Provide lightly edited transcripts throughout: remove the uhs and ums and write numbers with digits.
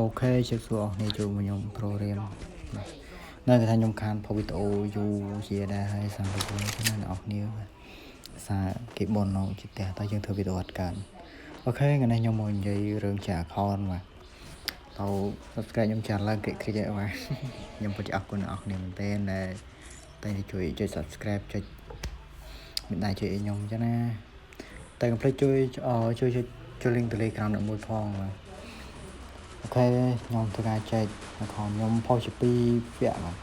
OK ជម្រាបសួរអស់គ្នាជួបមកខ្ញុំប្រូរៀមបាទនៅគេថាខ្ញុំខានផុសវីដេអូយូរជាដែរហើយសាំប្រពន្ធចឹងណាអ្នកនរគ្នាបាទសារគេបននៅជាផ្ទះតែយើងធ្វើវីដេអូអត់កើត OK ថ្ងៃនេះខ្ញុំមកនិយាយរឿងចា account បាទទៅ subscribe ខ្ញុំចាឡើងគ្រិចគ្រិចហើយបាទខ្ញុំពិតជាអរគុណអ្នកនរគ្នាមែនទែនដែលតែជួយចុច subscribe ចុចមិនដែរជួយឲ្យខ្ញុំចឹងណាតែកុំភ្លេចជួយជួយចុចចូល link Telegram អ្នកមួយផងបាទ OK ខ្ញុំធ្វើការចែក account ខ្ញុំផុសជា2វគ្គបាទ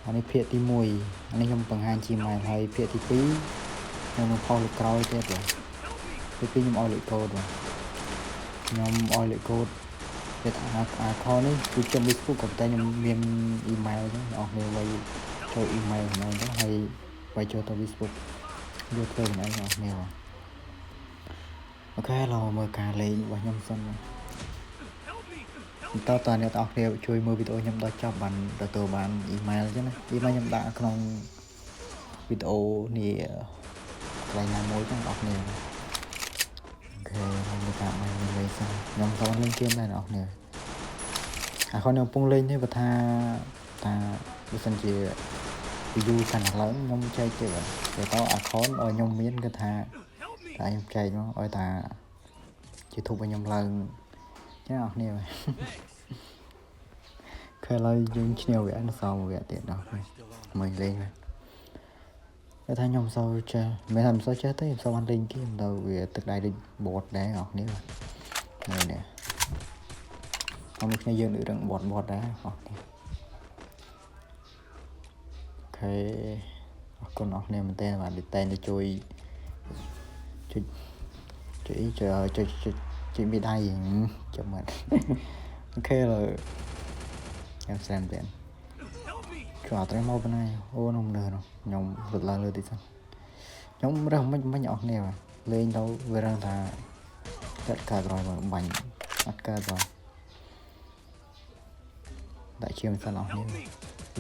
អានេះភាគទី1អានេះខ្ញុំបង្ហាញ Gmail ហើយភាគទី2ខ្ញុំនឹងផុសលើក្រោយទៀតបាទទី2ខ្ញុំឲ្យលេខកូដបាទខ្ញុំឲ្យលេខកូដគេថា account នេះគឺខ្ញុំ Facebook ក៏តែខ្ញុំមាន email ចឹងអ្នកនរគ្នាវាយចូល email ហ្នឹងទៅហើយវាយចូលទៅ Facebook យកធ្វើខ្លួនឯងអ្នកនរគ្នាបាទ OK ឡូវមើលការលេងរបស់ខ្ញុំសិនបាទតើតើអ្នកទាំងអស់គ្នាជួយមើលវីដេអូខ្ញុំដល់ចប់បានទទួលបានអ៊ីមែលចឹងណាអ៊ីមែលខ្ញុំដាក់ក្នុងវីដេអូនេះកន្លែងណាមួយចឹងបងប្អូន OK ខ្ញុំមើលការបាញ់លេងសិនខ្ញុំតលេងហ្គេមដែរអ្នកនរគ្នាអាខនខ្ញុំកំពុងលេងទេបើថាថាបើសិនជា view កាន់តែឡើងខ្ញុំចែកទេបាទតែត account ឲ្យខ្ញុំមានគឺថាតែខ្ញុំចែកមកឲ្យតាជាធូបឲ្យខ្ញុំឡើងចឹងអ្នកនរគ្នាបាទខែឡើយយើងឈ្នះវគ្គសល់វគ្គទៀតដល់ហើយមើលលេងបាទតែថាខ្ញុំមិនសូវចេះមិនថាមិនសូវចេះទេមិនសូវបានលេងហ្គេមទៅវាទឹកដៃដូចបតដែរអ្នកនេះបាទនេះនេះអមគ្នាយើងដូចរឿងបតបតដែរអស់នេះ OK អរគុណអស់គ្នាមែនទែនបាទតែងតែជួយចុចចុចចុចចុចចុចចុចមីដៃចាំមើល OK លើខ្ញុំស្រាមទៀតជួអត់ត្រេមកប៉ុណ្ណាអូនំលើនោះខ្ញុំរត់ឡើងលើតិចសិនខ្ញុំរើសមិនមិនអស់គ្នាបាទលេងទៅវារឹងថាកាត់កើតរយមកបាញ់អត់កើតបាទដាក់ជាមសិនអស់គ្នា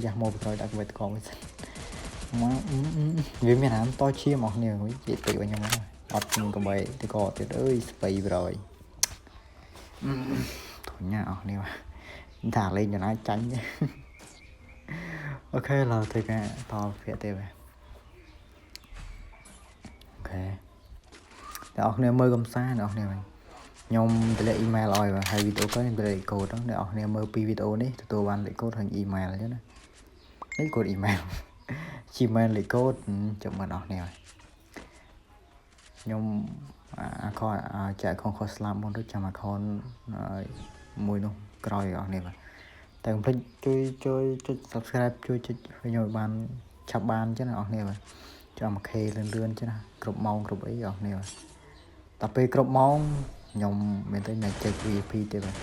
យ៉ាស់មកពីក្រោយដាក់ក្បិតកមួយសិនមកវាមានអានតឈាមអស់គ្នាវិញនិយាយតិចវិញខ្ញុំអត់មានកបីទៅកទៀតអើយស្បៃប្រយធុញណាអស់គ្នាបាទថាលេងចំណាយចាញ់ OK ឡើយធ្វើការតភាគទេបាទ OK អ្នកនរគ្នាមើលកំសាន្តអ្នកនរគ្នាបាទខ្ញុំតម្លាក់អ៊ីមែលឲ្យបាទហើយវីដេអូក្រោយខ្ញុំតម្លាក់លេខកូដអ្នកនរគ្នាមើលពីវីដេអូនេះទទួលបានលេខកូដហើយអ៊ីមែលអញ្ចឹងណានេះកូដអ៊ីមែល Gmail លេខកូដចាំមើលអ្នកនរគ្នាខ្ញុំអាខចែកខុសខុសស្លាប់មុនទៅចាំ account មួយនោះក្រោយអ្នកនរគ្នាបាទតែកុំភ្លេចជួយជួយចុច subscribe ជួយចុចឲ្យខ្ញុំឲ្យបានឆាប់បានអញ្ចឹងអ្នកនរគ្នាបាទចាំ 1K លឿនលឿនអញ្ចឹងណាគ្រប់ម៉ោងគ្រប់អីអ្នកនរគ្នាបាទដល់ពេលគ្រប់ម៉ោងខ្ញុំមានតែចែក VIP ទេបាទ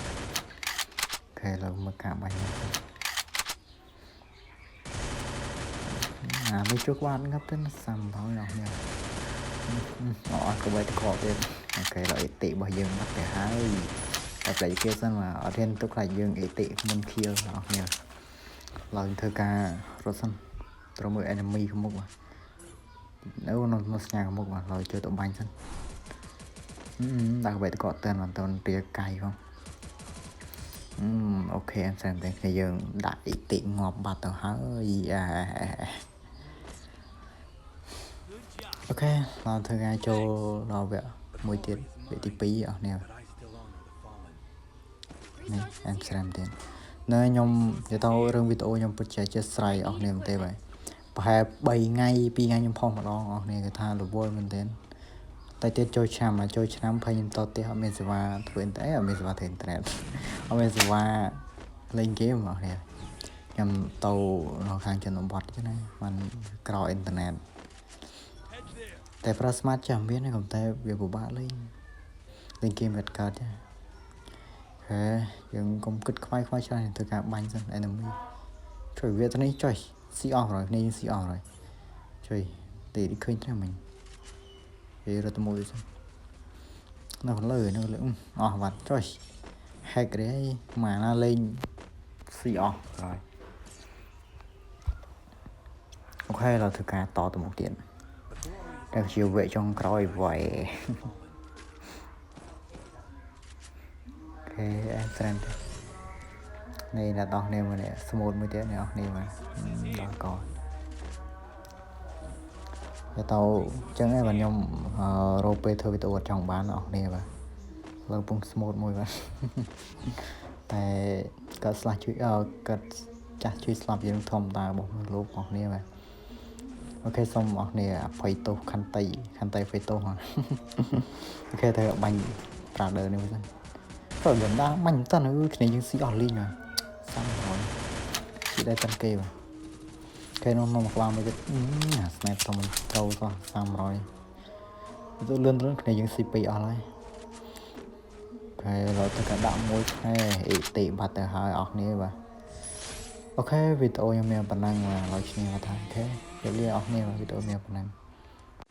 OK ឥឡូវមកកាបាញ់អានេះជួក្បាលងាប់ទៅសាំហើយអ្នកនរអត់ក៏បីតកទៀត OK ដល់អេតិរបស់យើងបាត់ទៅហើយតែផ្លេចគេសិនមកអត់ហ៊ានទុកខ្លាចយើងអេតិមុនខៀលអ្នកនរឡើងធ្វើការរត់សិនត្រូវមើល enemy ខាងមុខបាទនៅនៅសញ្ញាខាងមុខបាទឡើយចូលទៅបាញ់សិនដាក់បែកតកតើមិនតន់ទាកាយផង OK អនសែនតែគ្នាយើងដាក់អ៊ីតិងាប់បាត់ទៅហើយអា OK ឡើងធ្វើការចូលដល់វគ្គមួយទៀតវគ្គទី2អស់នេះនេះអនស្រាមទៀតនៅខ្ញុំនិយាយទៅរឿងវីដេអូខ្ញុំពិតជាចេះស្រ័យអស់គ្នាមែនទេបាទប្រហែល3ថ្ងៃ2ថ្ងៃខ្ញុំផុសម្ដងអស់គ្នាគេថារវល់មែនទែនតែទៀតចូលឆ្នាំចូលឆ្នាំភ័យខ្ញុំតផ្ទះអត់មានសេវាធ្វើអ៊ីនធឺណិតអត់មានសេវាធ្វើអ៊ីនធឺណិតអត់មានសេវាលេងហ្គេមអស់គ្នាខ្ញុំទៅនៅខាងជនបទចឹងណាបានក្រអ៊ីនធឺណិតតែប្រើ smart ចាំមានតែតែវាពិបាកលេងលេងហ្គេមវាកើតចាហេយើងកុំគិតខ្វាយខ្វាយច្រើនធ្វើការបាញ់សិន enemy ជួយវាទៅនេះចុយស៊ីអស់ហើយគ្នាស៊ីអស់ហើយជួយទីឃើញត្រាំមិញវារត់ទៅមួយសិននៅលើនៅលើអស់បាត់ចុយ hack ទេមកណាលេងស៊ីអស់ហើយ OK เราធ្វើការតទៅមុខទៀតតែជាវគ្គចុងក្រោយវ៉ៃ OK អែមស្រែមទេ នេះអ្នកនរគ្នាមើលនេះ smooth មួយទៀតអ្នកនរគ្នាបាទដល់កទៅចឹងឯងបាទខ្ញុំរកពេលធ្វើវីដេអូអត់ចង់បានអ្នកនរគ្នាបាទលើពង smooth មួយបាទតែគាត់ស្លាស់ជួយអឺគាត់ចាស់ជួយស្លាប់យើងធម្មតារបស់លោកបងគ្នាបាទ OK សូមអរគ្នាអភ័យទោសខន្តីខន្តីអភ័យទោស OK ទៅបាញ់ brother នេះវិញទៅមិនដល់បាញ់មិនតាន់អឺគ្នាយើងស៊ីអស់លីងបាទសាំហើយស៊ីដែរតាន់គេបាទគេនោះមកក្បាលមួយទៀតអា snap ទៅមិនត្រូវសោះ300ទៅលឿនទៅគ្នាយើងស៊ីពីអស់ហើយខែឡើយទៅក៏ដាក់មួយខែអ៊ីតិបាត់ទៅហើយអស់គ្នាបាទ OK វីដេអូខ្ញុំមានប៉ុណ្ណឹងបាទឡើយឈ្នះថា OK ជម្រាបលាអស់គ្នាបាទវីដេអូមានប៉ុណ្ណឹង។